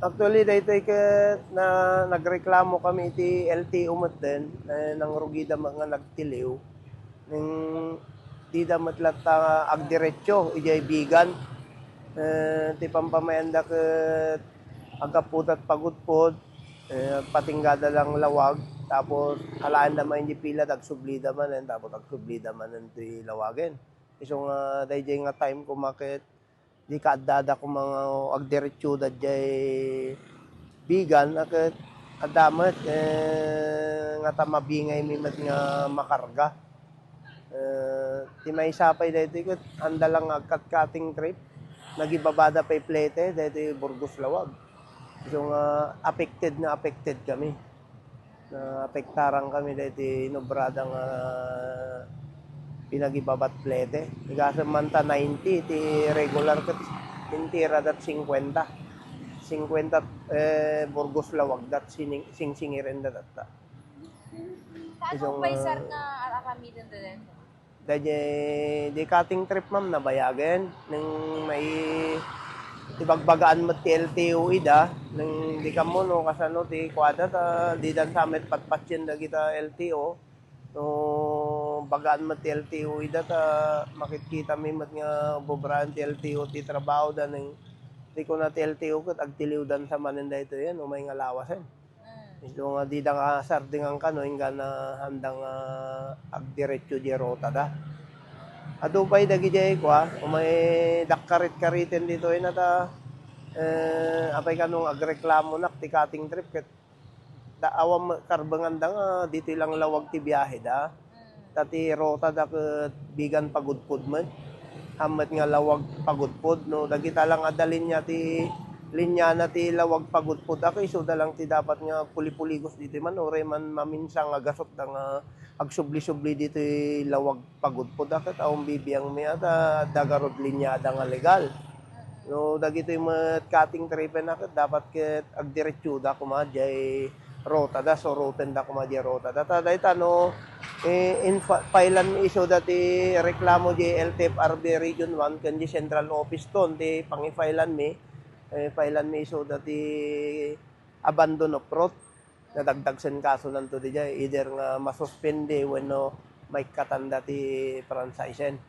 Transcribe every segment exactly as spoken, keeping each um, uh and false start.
Actually, daytoy ket na, nagreklamo kami iti L T O metten, eh, nangrugida met nga nagtiliw. Nang dida met latta agdiretso, idiay Bigan. Eh, ti pampamayanda ket aggapuda ti pagudpod, eh, patinggada lang lawag, tapos alaenda manen di pila, agsublida manen, tapos agsublida manen ti lawagen. Isu nga, daydiay nga time koma ket di kaaddada koma nga agdiretsoda diay Bigan, a ket adda met, eh, nga ta mabingaymi met nga makarga. Eh, ti maysa pay daytoy ket anda lang nga agkat-cutting trip, nagibabada pay plete, daytoy Burgos Lawag. Isu nga affected nga affected kami. Naapektaran kami daytoy inobrada nga pinagibabat plete. Igasem man ta ninety ti regular ket intirada singkwenta. Singkwenta, eh, Burgos Lawag dat sining-, singsingirenda datta. Kaano Isang, pay, sir, ah, nga ar-aramiden daytoy? Daydiay, di cutting trip, ma'am, nabayagen. Nang mai-, ibagbagaan met ti L T O ida, nang di kammo no kasano ti kuada, ta didan sa met patpatien dagita L T O. No bagaan met ti L T O ida, ta makitkitami met nga ubobraen ti L T O ti trabahoda, nang di kuna ti L T O ket agtiliwdan sa manen daytoyen, umay nga lawasen. Mm. Isu nga dida nga sardingan kano, inggana haanda nga agdiretso di rutada. Adu pay dagidiay kua, umay dakkarit-kariten ditoy na ta, eh, apay kano nga agreklamonak ti cutting trip ket da-, awan met karbenganda nga ditoy lang lawag ti biaheda. Ta ti rutada ket Bigan Pagudpod met. Hammet nga lawag Pagudpod, no, dagita lang adda linia ti, liniana ti lawag Pagudpod, a ket isuda lang ti dapat nga puli-puligos ditoy man, uray man maminsang nga gasutda nga agsubli-subli ditoy lawag Pagudpod, a ket awan bibiangmi a ta adda garud liniada nga legal. No dagitoy met cutting tripen a ket dapat ket agdiretsoda koma diay rutada, surotenda koma diay rutada. Ta dayta no, eh, in fa-, file-anmi isuda ti reklamo diay L T F R B Region one ken diay Central Office ton ti pangi-file-anmi, eh, file-anmi isuda ti abandon of route. Nadagdagsen kasonanto diay, either nga masuspende wenno maikkatanda ti franchisen.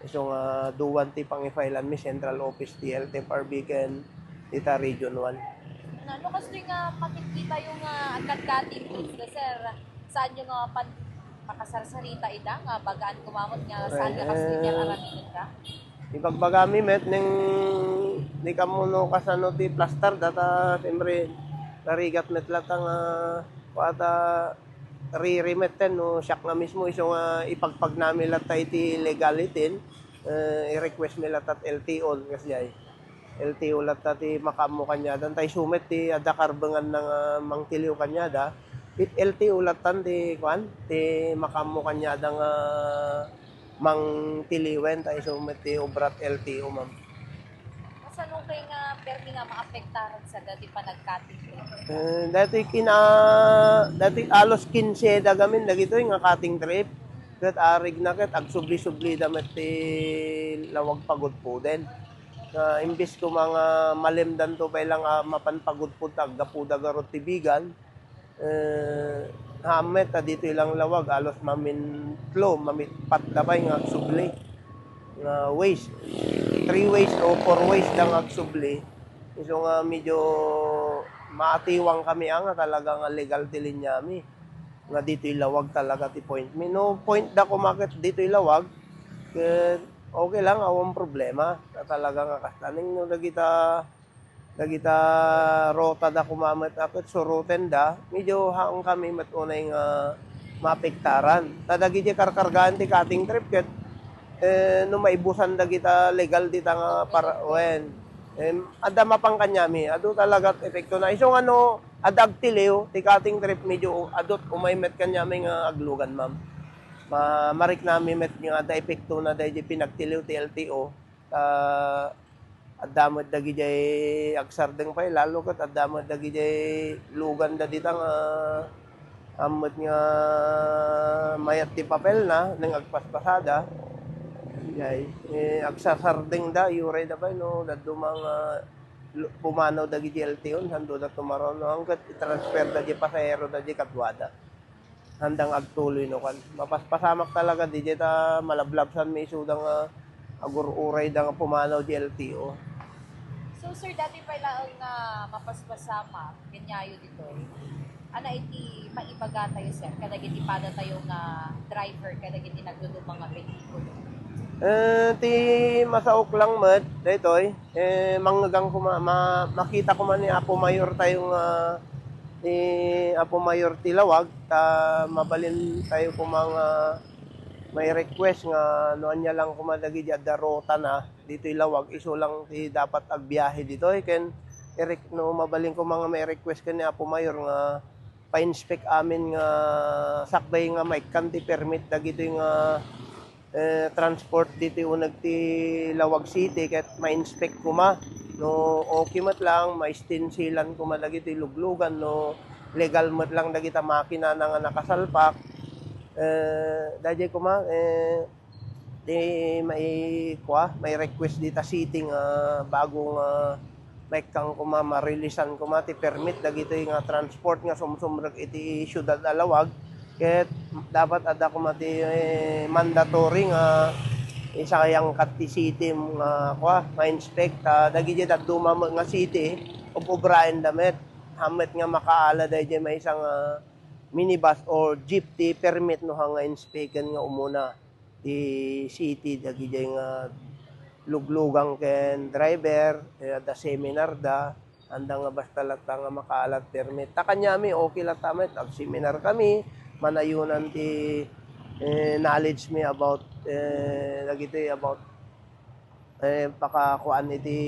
Isu nga duan ti pangi-file-anmi, central office ti L T F R B ken dita Region one. Na, no kastoy nga makitkitayo nga agkadkadi, sir, saanyo nga pan-, pakasarsarita ida nga bagaan koma met nga saan nga kastoy nga aramiden ka? Ibagbagami met neng di kammo no kasano ti plastar da, ta siyempre narigat met latta nga kuata riri met ten no siak nga mismo isu nga ipagpagnami latta iti legality, eh, i-request mi latta ti L T O kasdiay. L T O latta ti makaammo kaniada, ta isu met ti adda karbenganna nga mangtiliw kaniada. Ti L T O latta ti kuan, ti makaammo kaniada nga mangtiliwen, ta isu met ti obra ti L T O, ma'am. Kasano kay nga permi nga maapektaran sa dati panagkati? Eh, dati kina-, dati alos kinse da gamin dagitoy nga cutting trip. Ket arigna ket agsubli-sublida met ti lawag Pagudpoden. Nga imbes koma nga malemdanto pay lang a mapan Pagudpod ta aggapuda garud ti Bigan, eh, hammet a ditoy lang lawag, alos mamintlo, mamitpat da pay nga agsubli. Nga ways, three ways o four ways da nga agsubli. Isu nga medyo maatiwang kami, ah, nga talaga nga legal ti liniami. Nga ditoy lawag talaga ti point mi. No point da koma ket ditoy lawag, ket okay lang, awan problema. Ta talaga nga kasta. Neng no dagita, dagita ruta da koma met a ket suroten da, medyo haang kami met unay nga maapektaran. Ta dagiti karkargaan ti cutting trip ket, eh, no maibusan dagita legal dita nga para, wen, em, adda mapan kaniami, adu talaga ti epektona. Isu nga no, adda agtiliw ti cutting trip, medyo adut umay met kaniami nga aglugan, ma'am. Ma-, mariknami met nga adda epektona daydi pinagtiliw ti L T O. Ta adda met dagidiay agsardeng pay, lalo ket adda met dagidiay luganda dita nga ammet nga mayat ti papelna, neng agpaspasada. Jay, eh, agsasardengda, uray da pay no dadduma nga lu-, pumanaw dagiti L T O, saan da tumaron, no? Ket i-transfer da di pasahero da di kaduada. Handang agtuloy no kan. Mapaspasamak talaga, di ta malablabsan mi isuda nga agur-uray da nga pumanaw di L T O. So, sir, dati pay laeng nga mapaspasamak, kanyayo ditoy. Ana iti maibaga tayo, sir, kadagiti pada tayo nga driver, kadagiti nagduduma nga behikulo? Eh, ti masaok lang met, daytoy, eh, mangngegam koma, ma-, makita koma ni Apo Mayor tayo nga, ni Apo Mayor ti Lawag, ta mabalin tayo koma nga may request nga no ania lang koma dagiti adda ruta na, ditoy Lawag, isu lang ti dapat agbiahe ditoy, ken irek-, no mabalin koma nga may request ken ni Apo Mayor nga pa-inspect amin nga sakbay nga maikkan ti permit dagitoy nga, eh, transport ditoy uneg ti Lawag City, ket ma-inspect koma no okay met lang, ma-stencil-an koma dagitoy luglugan no legal met lang dagita makina na nga nakasalpak. Eh, daydiay koma, eh, ti mai-, kua, mai-request dita city nga bago nga maikkan koma, ma-releasean koma ti permit dagitoy nga transport nga sumsumrek iti siudad a Lawag. Ket dapat adda koma ti, eh, mandatory nga isayangkat ti city nga, kua, ma-inspect. Ta dagiti dadduma met nga city, ub-ubraen da met. Haan met nga makaala daydiay maysa nga minibus or jeep ti permit no ha nga inspect-en nga umuna ti city dagiti nga luglugan ken driver, eh, adda seminar da, anda nga basta latta nga makaalat permit. Ta kaniami, okay latta met, ag-seminar kami, manayunan ti, eh, knowledge mi about, eh, dagiti about, eh, pakakuan iti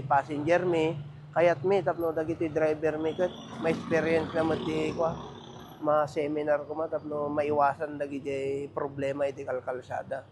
passenger mi, kayat mi tapno dagiti driver mi ket ma-experience na met ti kua, ma-seminar koma tapno maiwasan dagiti problema iti kalkalsada.